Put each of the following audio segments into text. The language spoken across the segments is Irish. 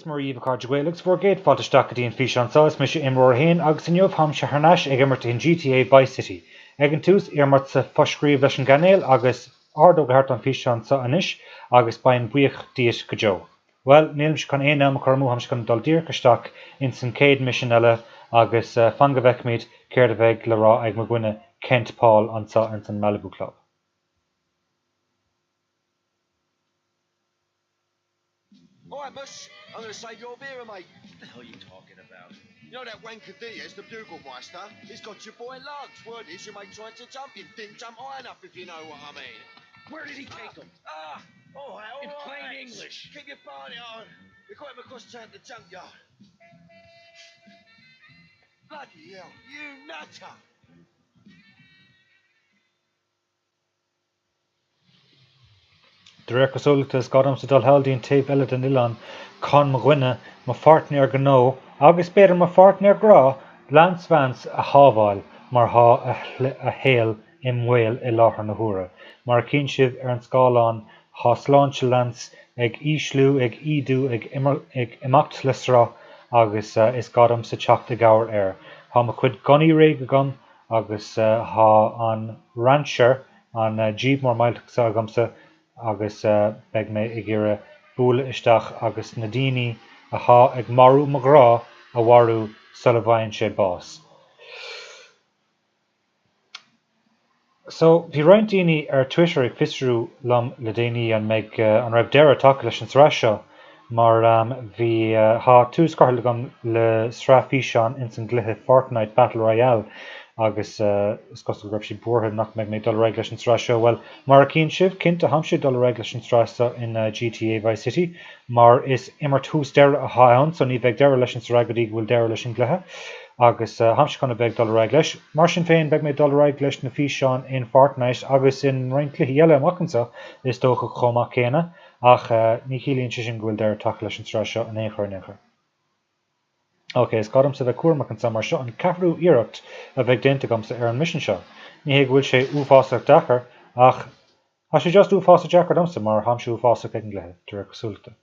Dia is Muire dhíbh a chairde Gael agus bhur gcéad fáilte isteach go dtí an físeán seo, is mise Imreoir 1 agus inniu táimse thar n-ais ag imirt in GTA Vice City. Ag an tús, iarraim ortsa foscríobh leis an gcainéal agus ordóg a thabhairt don físeán seo anois agus beinn buíoch díot go deo. Bhuel, nílimse chun aon am a chur amú, táimse chun dul díreach isteach ins an chéad misean eile agus fan go bhfeicfimid céard a bheidh le rá ag mo dhuine Kent Paul anseo ins an Malibu Club. Alright, Mush, I'm gonna save your Vera, mate. What the hell are you talking about? You know that wanker Diaz, the bugle meister? He's got your boy Lugs. Word is your mate tried to jump him. Didn't jump high enough, if you know what I mean. Where did he take him? Ah! Oh, all In plain English. Keep your barney on. We got him across town to the junkyard. Bloody hell, you nutter! De réir cosúlachta, is gá domsa dul thall dtí an taobh eile den oileán chun mo dhuine, mo pháirtnéir gnó agus b'fhéidir mo pháirtnéir grá, Lance Vance a shábháil mar thá a shaol i mbaol i láthair na huaire. Mar a chíonn sibh ar an scáileán thá sláinte Lance ag ísliú, ag ídiú, ag imeacht le sruth agus is gá domsa teacht i gcabhair air. Thá mo chuid gunnaí réidh agam agus thá an Rancher, an jíp mór millteach seo agamsa agus beidh mé ag iarraidh bualadh isteach agus na daoine athá ag marú mo ghrá a mharú sula bhfaigheann sé bás. So, bhí roinnt daoine ar Twitter ag fiosrú liom le déanaí an mbeidh, an raibh deireadh tagtha leis an tsraith seo mar bhí, thá tús curtha agam le sraith físeán ins an gcluiche Fortnite Battle Royale agus is cosúil go raibh siad buartha nach mbeidh mé ag dul ar aghaidh leis an tsraith seo. Bhuel, mar a chíonn sibh, cinnte tháimse ag dul ar aghaidh leis an tsraith seo in GTA Vice City mar is imirt thús deireadh athá ann so ní bheidh deireadh leis an tsraith go dtí go bhfuil deireadh leis an gcluiche agus tháimse chun a bheith ag dul ar aghaidh leis. Mar sin féin, beidh mé ag dul ar aghaidh leis na físeáin in Fortnite agus in roinnt cluichí eile amach anseo is dócha chomh maith céanna ach ní chiallaíonn sé sin go bhfuil deireadh tagtha leis an tsraith seo in aon chor in aon chor. Ok, is gá domsa bheith cúramach anseo mar seo an ceathrú iarracht a bheidh déanta agamsa ar an misean seo. Ní hé go bhfuil sé uafásach deacair, ach tá sé just uafásach deacair domsa mar tháimse uafásach ag an gcluiche, de réir cosúlachta.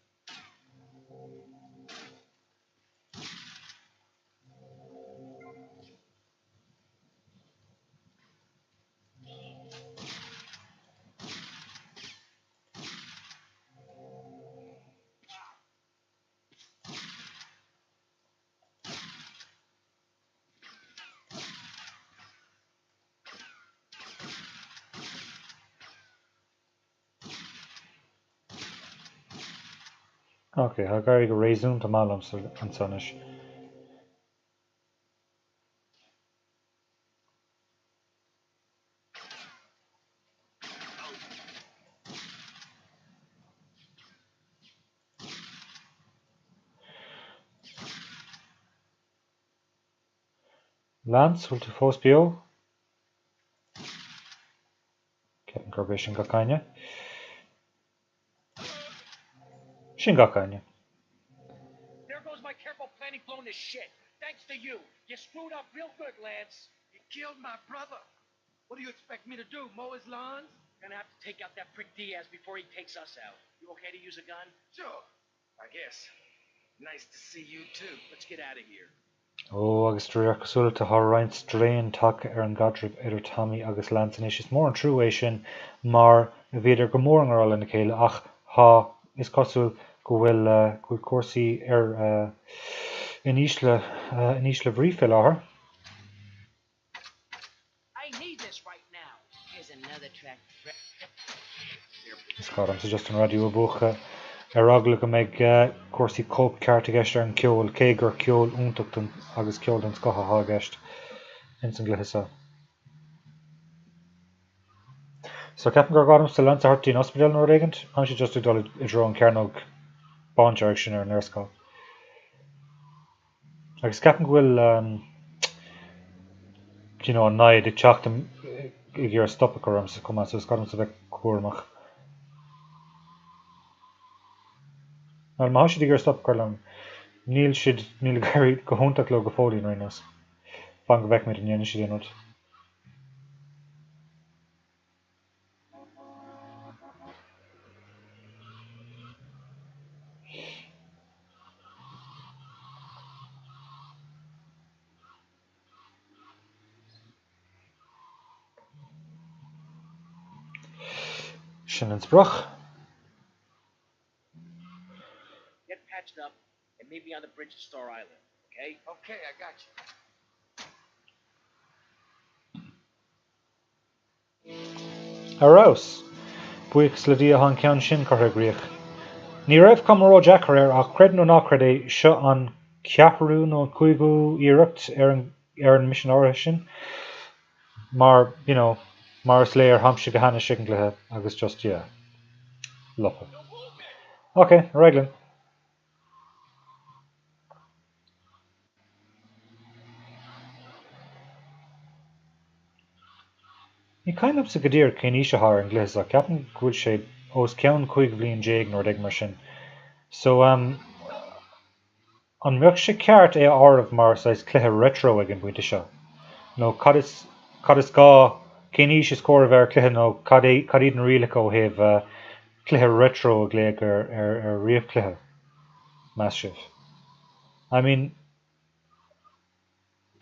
Ok, tá ag éirí go réasúnta maith liomsa anseo anois. Lance, bhfuil tú fós beo? Ceapaim gurb é sin gach éinne. Sin gach éinne. There goes my careful planning blown to shit. Thanks to you. You screwed up real good, Lance. You killed my brother. What do you expect me to do, mow his lawns? Gonna have to take out that prick Diaz before he takes us out. You okay to use a gun? Sure, I guess. Nice to see you too. Let's get out of here. Ó, agus de réir cosúlachta tá roinnt strain tagtha ar an gcaidreamh idir Tommy agus Lance anois. Is mór an trua é sin mar bhíodar go mór i ngrá lena chéile ach tá, is cosúil go bhfuil, go bhfuil cúrsaí ar, in ísle, in ísle brí fé láthair. Is gá domsa just an raidió a mhúchadh ar eagla go mbeidh cúrsaí cóipcheart i gceist ar an gceol, cé gur ceol iontach den, agus ceol den scoth atá i gceist ins an gcluiche seo. So ceapaim gur gá domsa Lance a thabhairt dtí an ospidéal nó rud éigint. Táimse just ag dul i dtreo an cearnóg bándearg sin ar an léarscáil. Agus ceapaim go bhfuil you know an namhaid ag teacht ag iarraidh stop a chur ormsa chomh maith so is gá domsa bheith cúramach. Bhuel má tá siad ag iarraidh stop a chur liom níl siad níl ag éirí go hiontach leo go fóillín ar aon nós. Fan go bhfeicfimid an ndéanfaidh siad aon rud. Sin an sprioc. Get patched up and meet me on the bridge to Star Island, okay? Okay, I got you. Ar fheabhas! Buíochas le Dia tá an ceann sin curtha i gcrích. Ní raibh cuma ródheacair air ach creid nó ná creid é, seo an ceathrú nó an cúigiú iarracht ar an ar an misean áirithe sin. Mar, you know, mar is léir, táimse go hainnis ag an gcluiche agus just, yeah. Lofa. Ok, ar aghaidh linn. Ní cuimhin liomsa go díreach cén aois atá ar an gcluiche seo, ceapaim go bhfuil sé os cionn 15 bhliain nó rud éigin mar sin. So, um, an mbeadh sé ceart é a áireamh mar saghas cluiche retro ag an bpointe seo? Nó cad is, cad is gá, cén aois is cóir a bheith ar chluiche nó cad é, cad iad na rialacha ó thaobh cluiche retro a ghlaoch ar, ar, ar ríomhchluiche, meas sibh? I mean,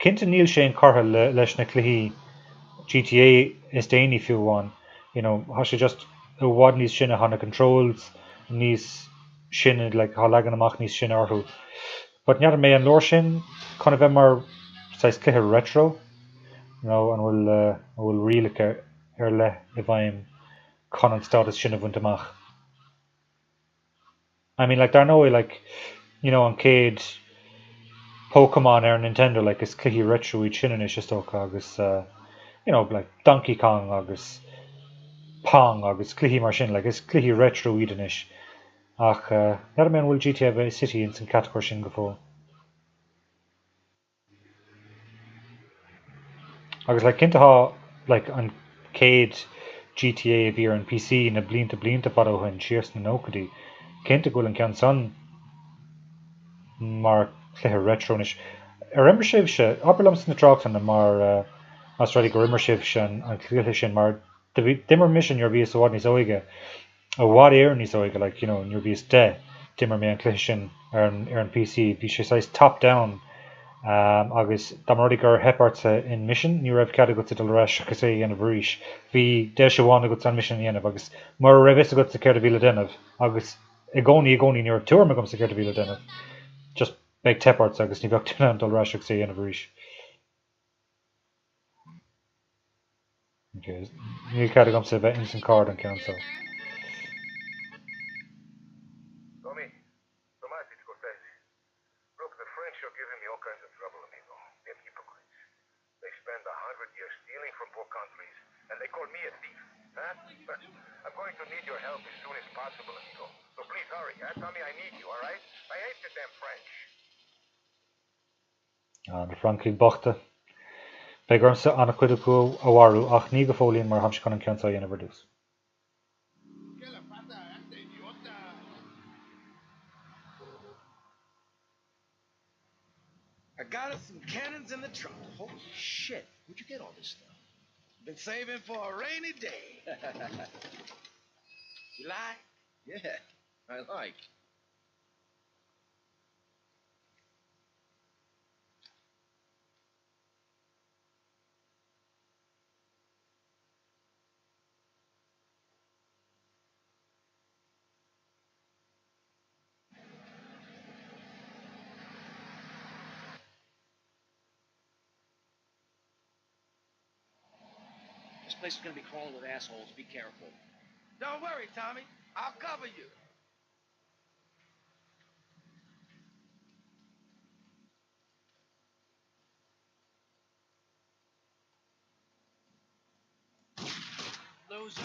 cinnte níl sé inchurtha le leis na cluichí GTA is déanaí fiú amháin, you know, tá sé just i bhfad níos sine, tá na controls níos sine, like tá leagan amach níos sine orthu. But n'fheadar mé, an leor sin chun a bheith mar saghas cluiche retro nó an bhfuil an bhfuil rialacha ar leith i bhfeidhm chun an stádas sin a bhaint amach? I mean like dar ndóigh like you know an chéad Pokemon ar Nintendo like is cluichí retro iad sin anois is dócha agus uh, you know like Donkey Kong agus Pong agus cluichí mar sin like is cluichí retro iad anois ach uh, n'fheadar mé an bhfuil GTA Vice City ins an catagóir sin go fóill. Agus like cinnte tá like an chéad GTA a bhí ar an PC na blianta blianta fada ó shin, siar sna nóchaidí, cinnte go bhfuil an ceann san mar chluiche retro anois. Ar imir sibhse, abair liom sna tráchtanna mar más rud é gur imir sibhse an cluiche sin mar d'imir mise nuair a bhíos i bhfad níos óige i bhfad Éireann níos óige, like, you know, nuair a bhíos 10, d'imir mé an cluiche sin ar an, ar an PC, bhí sé saghas top down, um, agus dá mba rud é gur theip ortsa in mission, ní raibh cead agatsa dul ar ais agus é a dhéanamh arís, bhí deis amháin agatsa an mission a dhéanamh agus mura raibh fhios agatsa céard a bhí le déanamh, agus i gcónaí, i gcónaí ní raibh tuairim agamsa céard a bhí le déanamh, just beidh teip ortsa agus ní bheadh tú in ann dul ar ais agus é a dhéanamh arís. Ok, níl cead agamsa a bheith ins an carr don ceann seo. Tommy, Tomas, it's Cortez. Look, the French are giving me all kinds of trouble, amigo. Damn hypocrites. They spend a hundred years stealing from poor countries, and they call me a thief, huh? I'm going to need your help as soon as possible, amigo. So please hurry, huh? Tommy, I need you, all right? I hate the damn French. Ah, na Francaigh bochta. Beidh ormsa an-chuid acu a mharú, ach ní go fóillín mar táimse chun an ceann seo a dhéanamh ar dtús. I got us some cannons in the trunk. Holy shit, where'd you get all this stuff? Been saving for a rainy day. you like? Yeah, I like. This place is gonna be crawling with assholes. Be careful. Don't worry, Tommy. I'll cover you. Loser.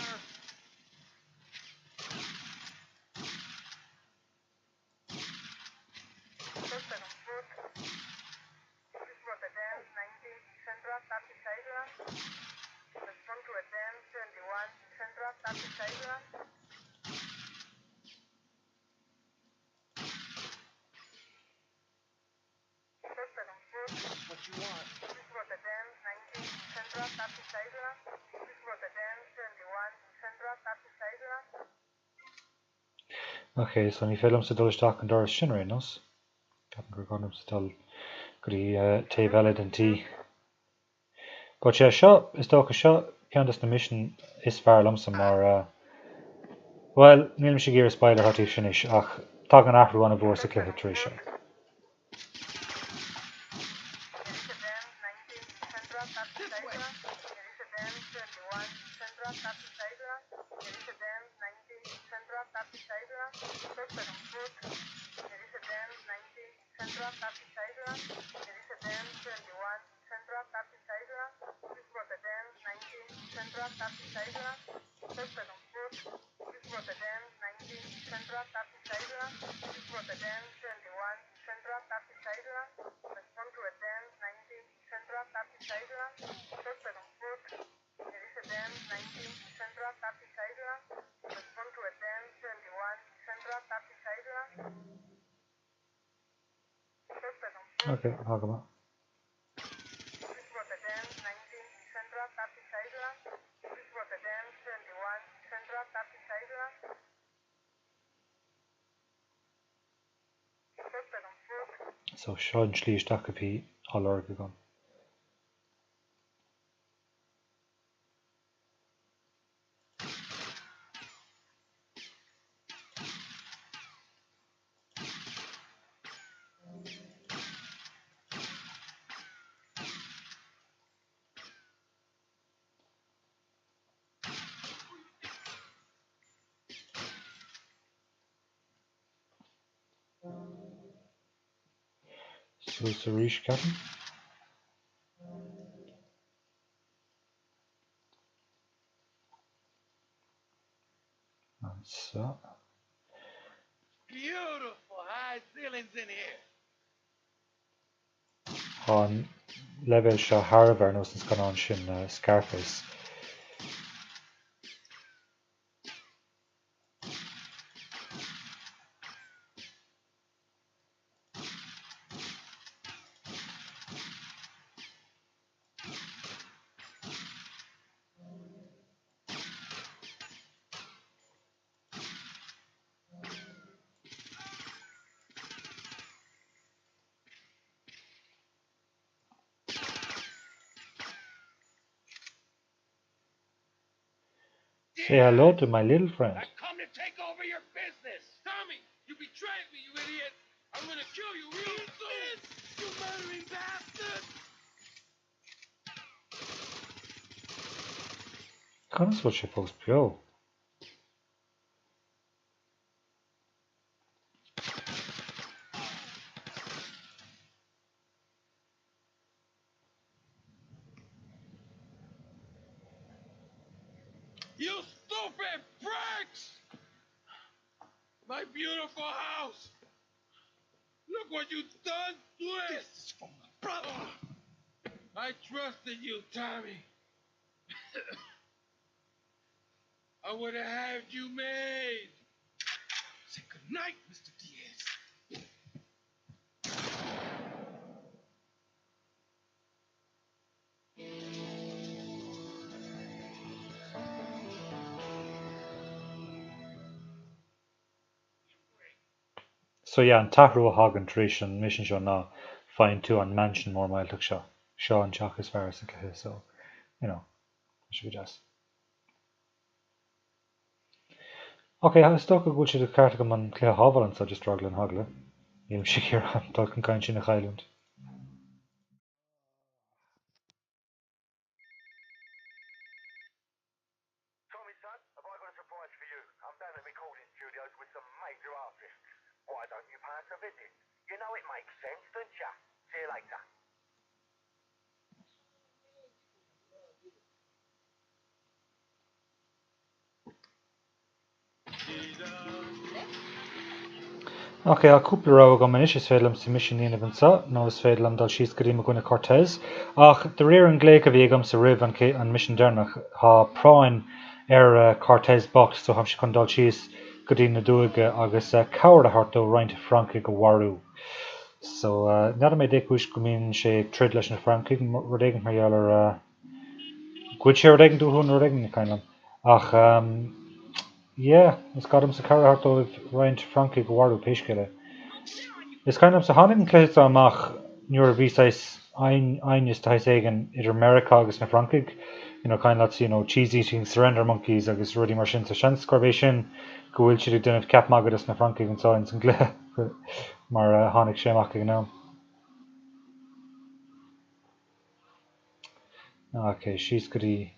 What you want. Ok, so ní féidir liomsa dul isteach an doras sin ar aon nós. Ceapaim gur gá liomsa dul go dtí taobh eile den tí. But yeah, seo, is dócha, seo ceann des na misin is fearr liomsa mar. Bhuel, nílimse ag iarraidh spoiler a thabhairt daoibh anois, ach tagann athrú an-mhór sa chluiche tar éis seo. Ok, tá go maith. So seo an slí isteach a bhí á lorg agam. Suas arís, ceapaim. Anseo. Beautiful high ceilings in here. Tá an leibhéal seo thar a bheith ar nós an scannán sin Scarface. Say hello to my little friend. I've come to take over your business. Tommy, you betrayed me, you idiot. I'm gonna kill you real soon. You murdering bastard. Conas bhfuil sé fós beo? You stupid pricks! My beautiful house! Look what you've done to it! This is for my brother! I trusted you, Tommy. I would have had you made. Say goodnight, Mr. Diaz. So yeah, an t-athrú a thagann tar éis an misean seo ná faigheann tú an mansion mór millteach seo. Seo an teach is fearr sa cluiche so, you know, tá sé go deas. Ok, is dócha go bhfuil sé de cheart agam an cluiche a shábháil anseo just ar eagla na heagla. Nílimse ag iarraidh an dul chun cinn sin a chailliúint. Tommy, son, have I got a surprise for you? I'm down at recording studios with some major artists. Why don't you pay us a visit? You know it makes sense, don't ya? See you later. Ok, tá cúpla rogha agam anois, is féidir liomsa misean a dhéanamh anseo, nó is féidir liom dul síos go dtí mo dhuine Cortez. Ach de réir an glaoch a bhí agamsa roimh an an misean deireanach, tá práinn ar Cortez bocht, so táimse chun dul síos go dtí na dúiche agus cabhair a thabhairt dó roinnt Francaigh a mharú. So, n'fheadar mé dé cúis go mbíonn sé ag troid leis na Francaigh, rud éigin mar gheall ar. Ghoid sé rud éigin uathu nó rud éigin, ní cuimhin liom. Ach yeah, is gá domsa cabhair a thabhairt dóibh roinnt Francaigh a mharú, pé scéal é. Is cuimhin liomsa, tháinig an cluiche seo amach nuair a bhí saghas aighneas de shaghas éigin idir Meiriceá agus na Francaigh. you know, kind of lots, you know, cheese eating surrender monkeys agus rudaí mar sin, so seans gurb é sin go bhfuil siad ag déanamh ceap magaidh des na Francaigh anseo ins an gcluiche mar a tháinig sé amach ag an am. Ok, síos go dtí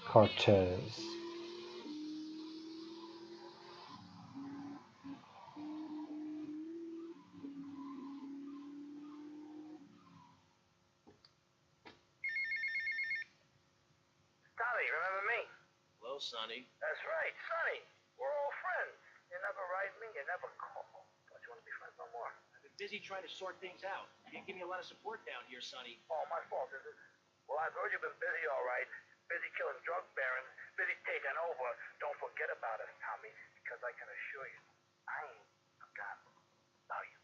Cortez. Tommy, remember me? Hello, Sonny. That's right, Sonny. We're all friends. You never write me, you never call. Don't you want to be friends no more? I've been busy trying to sort things out. You didn't give me a lot of support down here, Sonny. Oh, my fault, is it? Well, I've heard you've been busy, all right. Busy killing drug barons, busy taking over. Don't forget about us, Tommy, because I can assure you, I ain't forgot about you.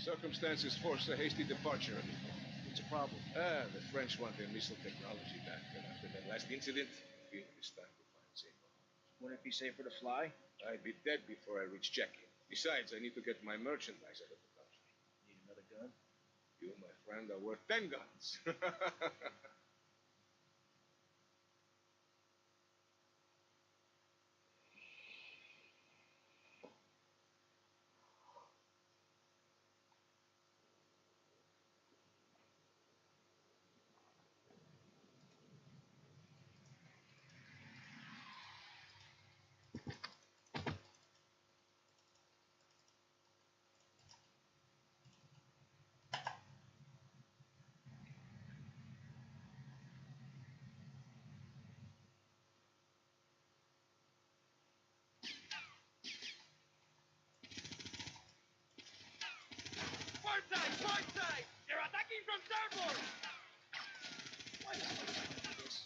Circumstances forced a hasty departure, amigo. What's the problem? Ah, the French want their missile technology back, and after that last incident, feel it's time to find safe. Wouldn't it be safer to fly? I'd be dead before I reach Jackie. Besides, I need to get my merchandise out of the country. Need another gun? You, my friend, are worth ten guns. Port side! Port side! They're attacking from starboard! Why the fuck did this?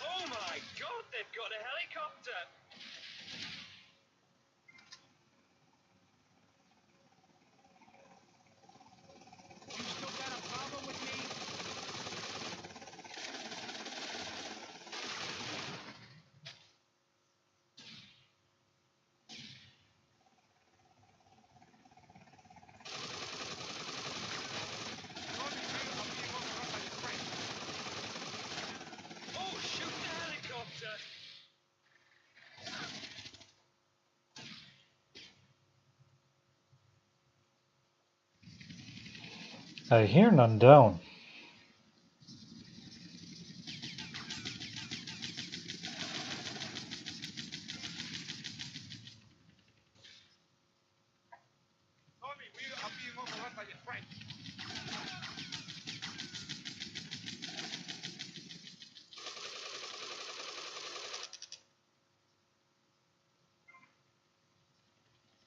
Oh my god, they've got a helicopter! You still got a problem with me? Oh, shoot the helicopter! I hear none down. Tommy, we are being overrun by the French.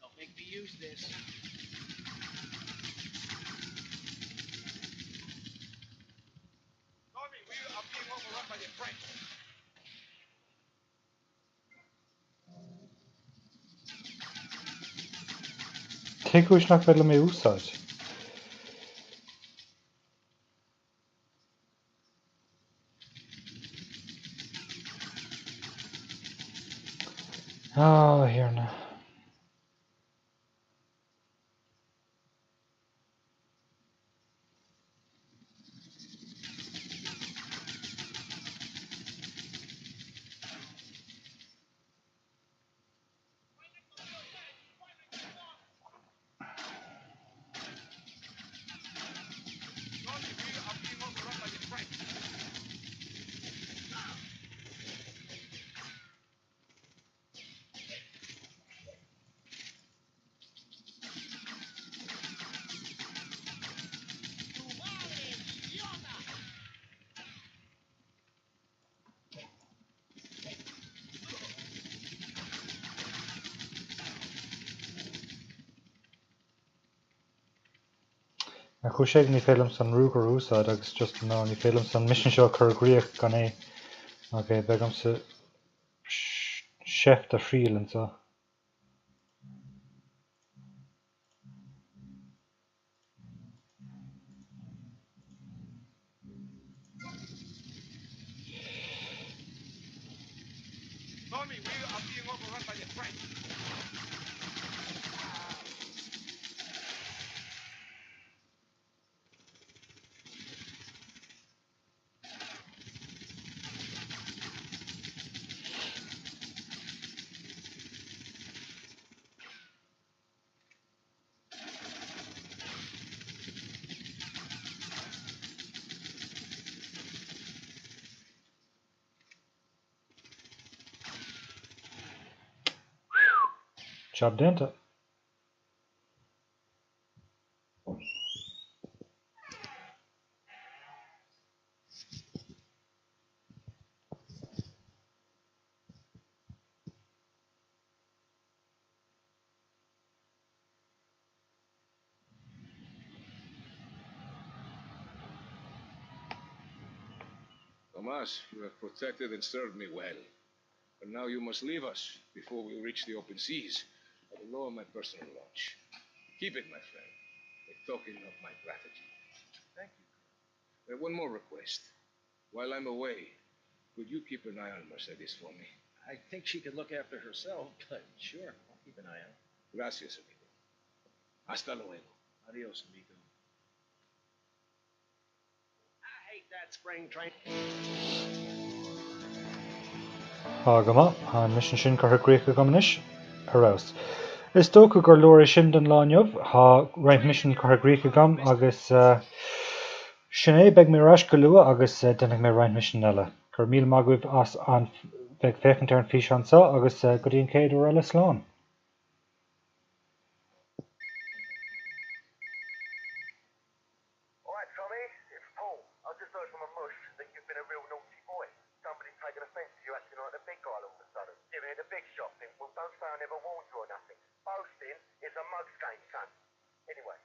Don't make me use this. Tommy, we are being overrun by the French. Cén chúis nach féidir liom é a úsáid? Á, a Thiarna. Ar chúis éigin ní féidir liomsa an ruathar a úsáid agus just no ní féidir liomsa an mission seo a chur i gcrích gan é. Ok, beidh ormsa seift a thriail anseo. Jab déanta. Tomas, you have protected and served me well. But now you must leave us before we reach the open seas. I will lower my personal launch. Keep it, my friend. A token of my gratitude. Thank you. Uh, one more request. While I'm away, could you keep an eye on Mercedes for me? I think she could look after herself, but sure, I'll keep an eye out. Gracias, amigo. Hasta luego. Adios, amigo. I hate that spring train. Tá go maith, tá an misean sin curtha i gcrích agam anois. Ar fheabhas. Is dócha gur leor é sin don lá inniu. Tá roinnt misean curtha i gcrích agam agus sin é. Beidh mé ar ais go luath agus déanfaidh mé roinnt misean eile. Go raibh míle maith agaibh as a bheith ag féachaint ar an físeán seo agus go dtí an chéad uair eile, slán. Alright, Tommy, it's Paul. I just heard from a mush that you've been a real naughty boy. Somebody's taken offence to you acting like the big guy all of a sudden. Giving it the big shot thing. Well, don't say I never warned you or nothing. Boasting is a mug's game, son. Anyway,